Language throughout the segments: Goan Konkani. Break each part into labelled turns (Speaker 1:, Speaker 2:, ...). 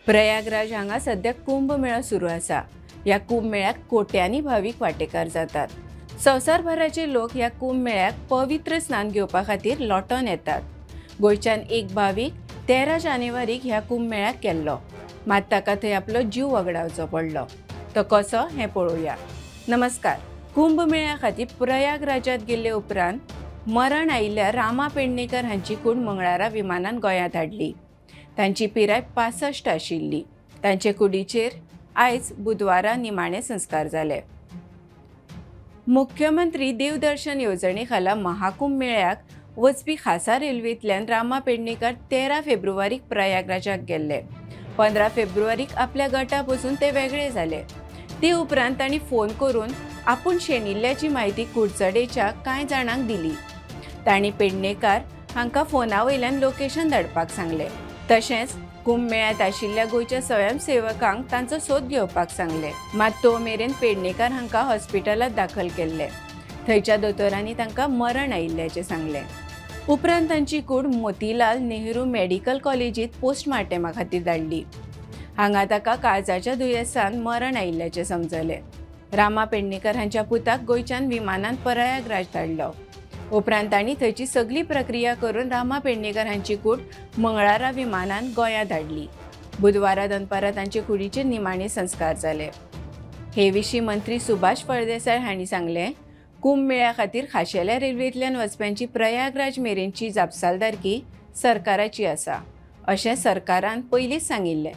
Speaker 1: प्रयागराज हांगा सध्या कुंभ मेळो सुरू आसा. ह्या कुंभ मेळ्याक कोट्यांनी भावीक वांटेकार जातात. संवसारभराचे लोक ह्या कुंभ मेळ्याक पवित्र स्नान घेवपा खातीर लोटोन येतात. गोंयच्यान एक भावीक 13 जानेवारीक ह्या कुंभ मेळ्याक गेल्लो, मात ताका थंय आपलो जीव वगडावचो पडलो. तो कसो हें पळोवया. नमस्कार. कुंभ मेळ्या खातीर प्रयागराजात गेल्ले उपरांत मरण आयिल्ल्या रामा पेडणेकर हांची कूड मंगळारा विमानान गोंयांत हाडली. तांची पिराय 65 आशिल्ली. तांचे कुडीचेर आयज बुधवारा निमाणे संस्कार जाले. मुख्यमंत्री देवदर्शन येवजणे खाला महाकुंभ मेळ्याक वचपी खासा रेल्वेंतल्यान रामा पेडणेकर 13 फेब्रुवारीक प्रयागराजाक गेल्ले. 15 फेब्रुवारीक आपल्या गटा पसून ते वेगळे जाले. ते उपरांत तांणी फोन करून आपूण शेणिल्ल्याची म्हायती कुडचडेच्या कांय जाणांक दिली. तांणी पेडणेकार हांकां फोना वयल्यान लोकेशन धाडपाक सांगलें. तशेंच कुंभ मेळ्यांत आशिल्ल्या गोंयच्या स्वयंसेवकांक तांचो सोद घेवपाक सांगलें. मात तो मेरेन पेडणेकार हांकां हॉस्पिटलांत दाखल केल्ले. थंयच्या दोतोरांनी तांकां मरण आयिल्ल्याचें सांगलें. उपरांत तांची कूड मोतीलाल नेहरू मेडिकल कॉलेजींत पोस्टमार्टमा खातीर धाडली. हांगा ताका काळजाच्या दुयेंसान मरण आयिल्ल्याचें समजलें. रामा पेडणेकर हांच्या पुताक गोंयच्यान विमानान प्रयागराज धाडलो. उपरांत तांणी थंयची सगळी प्रक्रिया करून रामा पेडणेकर हांची कूड मंगळारा विमानान गोंयांत धाडली. बुधवारा दनपारां तांचे कुडीचेर निमाणे संस्कार जाले. हे विशीं मंत्री सुभाष फळदेसाय हांणी सांगलें, कुंभ मेळ्या खातीर खाशेल्या रेल्वेंतल्यान वचप्यांची प्रयागराज मेरेनची जापसालदारकी सरकाराची आसा अशें सरकारान पयलींच सांगिल्लें.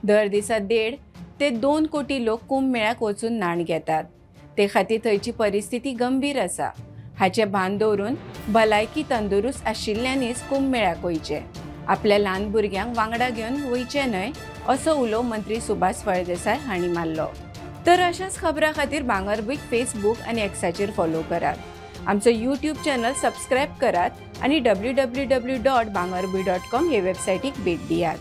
Speaker 1: दर दिसा 1.5 ते 2 कोटी लोक कुंभ मेळ्याक वचून न्हाण घेतात. ते खातीर थंयची परिस्थिती गंभीर आसा. हाचें भान दवरून भलायकी तंदुरुस्त आशिल्ल्यांनीच कुंभ मेळ्याक वयचें, आपल्या ल्हान भुरग्यांक वांगडा घेवन वयचें न्हय असो उलो मंत्री सुभाष फळदेसाय हांणी मारलो. तर अशाच खबरां खातीर भांगरभूंयक फेसबूक आनी एक्साचेर फॉलो करात. आमचो यूट्यूब चॅनल सबस्क्रायब करात आनी www.bangarbhuy.com हे वेबसायटीक भेट दियात.